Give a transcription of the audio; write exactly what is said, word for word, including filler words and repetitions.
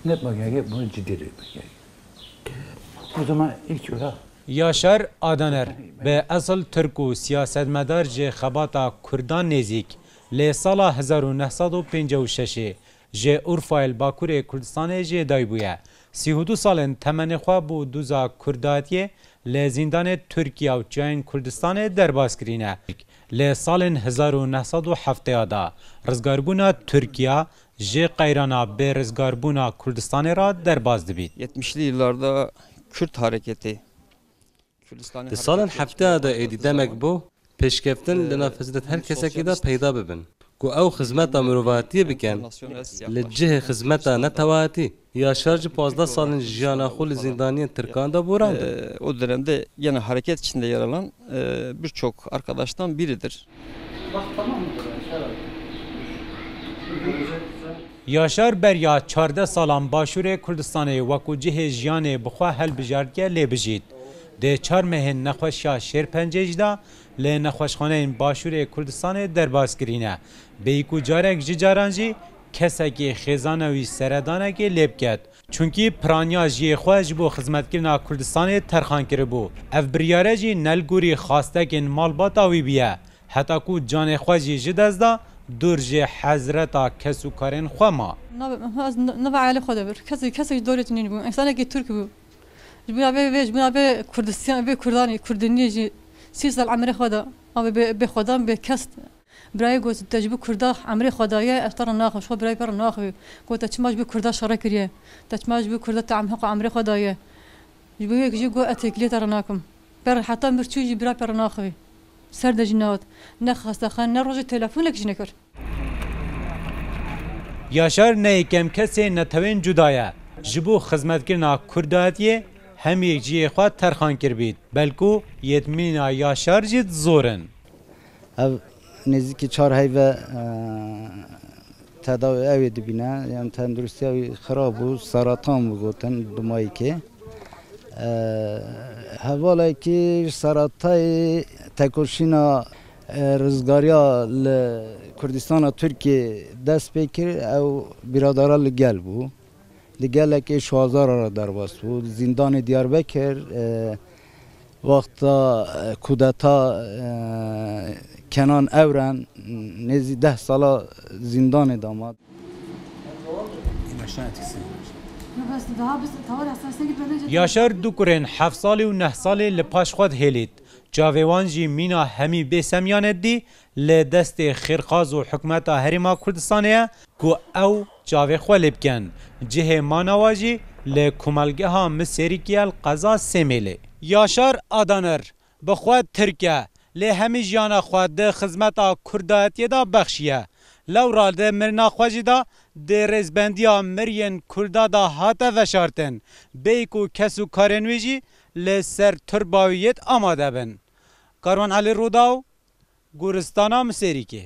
Net magenge bunu ciddi bir magenge. O zaman ilk olarak Yaşar Adaner, bi esil Tirk û siyasetmedar ji xebata Kurdan nêzîk, lê sala hezar û neh sed û pêncî û şeş ê ji Urfayê li Bakurê Kurdistanê jê daybûye. Sî û du salên temenê xwe bû duza Kurdatiyê li zîndanê Tirkiye û çiyayên Kurdistanê derbas kirîne. Li salên hezar û neh sed û heftê de rizgarbûna Tirkiye ji qeyrana bêrizgarbûna Kurdistanê re derbas dibît. Yetmişli yıllarda Kürt hareketi Kürdistanê Di salên hareketi heftê de êdî demek bû, pêşkeftin li nafezî her kesekî de peyda bibin, ku ew xizmeta mirovatiyê bikin, li cihê xizmeta netewayetî. Yaşar ji pazdeh salên jiyana xwe li zîndaniyên Tirkan de borandin. Ee, o dönemde yine hareket içinde yer alan, e, birçok arkadaştan biridir. Yaşar beriya çardeh salan Başûrê Kurdistanê wekû cihê jiyanê bi xwe helbijartiye lê bijît. Di çar mehên nexweşiya şêrpencê jî de li nexweşxaneyên Başûrê Kurdistanê derbas kirîne. Bêyî ku carek ji caran jî kesekî xêzana wî seredanekê lê biket. Çunkî piraniya jiyê xwe ji bo xizmetkirina Kurdistanê terxan kiribû. Ev biryare jî ne li gorî xastekên malbata wî bûye. Heta ku canê xwe jî ji dest da, dûr ji hezreta kes û karên xwe ma. Navê, ez n-, nava ailê xwe de bir. Kesê, kesê ji dorê nîn bû. Însanekî Tirk bû. Ji bûna vê, vê, ji bûna vê Kurdistan, vê Kurdanê, Kurdiniyê jî sî sal emrê xwe da. Avê bê, bê xwedan, bê kes. Birayê got, "Te ji bo Kurda emrê xwe daye, ez te re naxim, ji xwe birayê te re naxivî." Got, "Te çima ji bo Kurda şere kiriye? Te çima ji bo Kurda te em-, heqa emrê xwe daye?" Ji bo yek jî got, "Ez têkiliyê te re nakim." Per heta mir çû jî bira per naxivî. Ser de jî nehat. Ne xastaxane, ne rojê telefonek jî nekir. Yaşar ne yekem kesê netewên cuda ye. Ji bo xizmetkirina Kurdatiyê hemî yek cihê xwe terxan kiribît. Belku yêt mîna Yaşar jî zor in. Ev nêzîkî çar heyve, e, tedawî ew ê dibîne, yani tenduristiya wî xirab bû, seratan bû gotin di mayîkê. E, hevalekî ji seratayê tekoşîna, e, rizgariya li Kurdistana Tirkiyê dest pê kir, ew biradara li gel bû. Li gelek êş û azara re derbas bû. Zîndanê Diyarbekir, e, wexta, e, kudeta, e, Kenan Evren nêzî deh sala zîndanê de ma. Yaşar du kurên heft salî û neh salî li paş xwe dihêlît. Çavê wan jî mîna hemî bêsemiyan e dî li destê xêrxaz û hikûmeta Herêma Kurdistanê ye ku ew çavê xwe lê bikin. Cihê mana wa jî li komelgeha Misêrîkî ye li qeza Sêmêlê. Yaşar Adaner bi xwe Tirk e, lê hemî jiyana xwe di xizmeta Kurdatiyê de bexşiye. Lewra di mirina xwe jî de di rêzbendiya miriyên Kurda de hate veşartin. Bêyî ku kes û karên wî jî li ser turba wî yêt amade bin. Karwan Elî Rûdaw, Goristana Misêrîkê.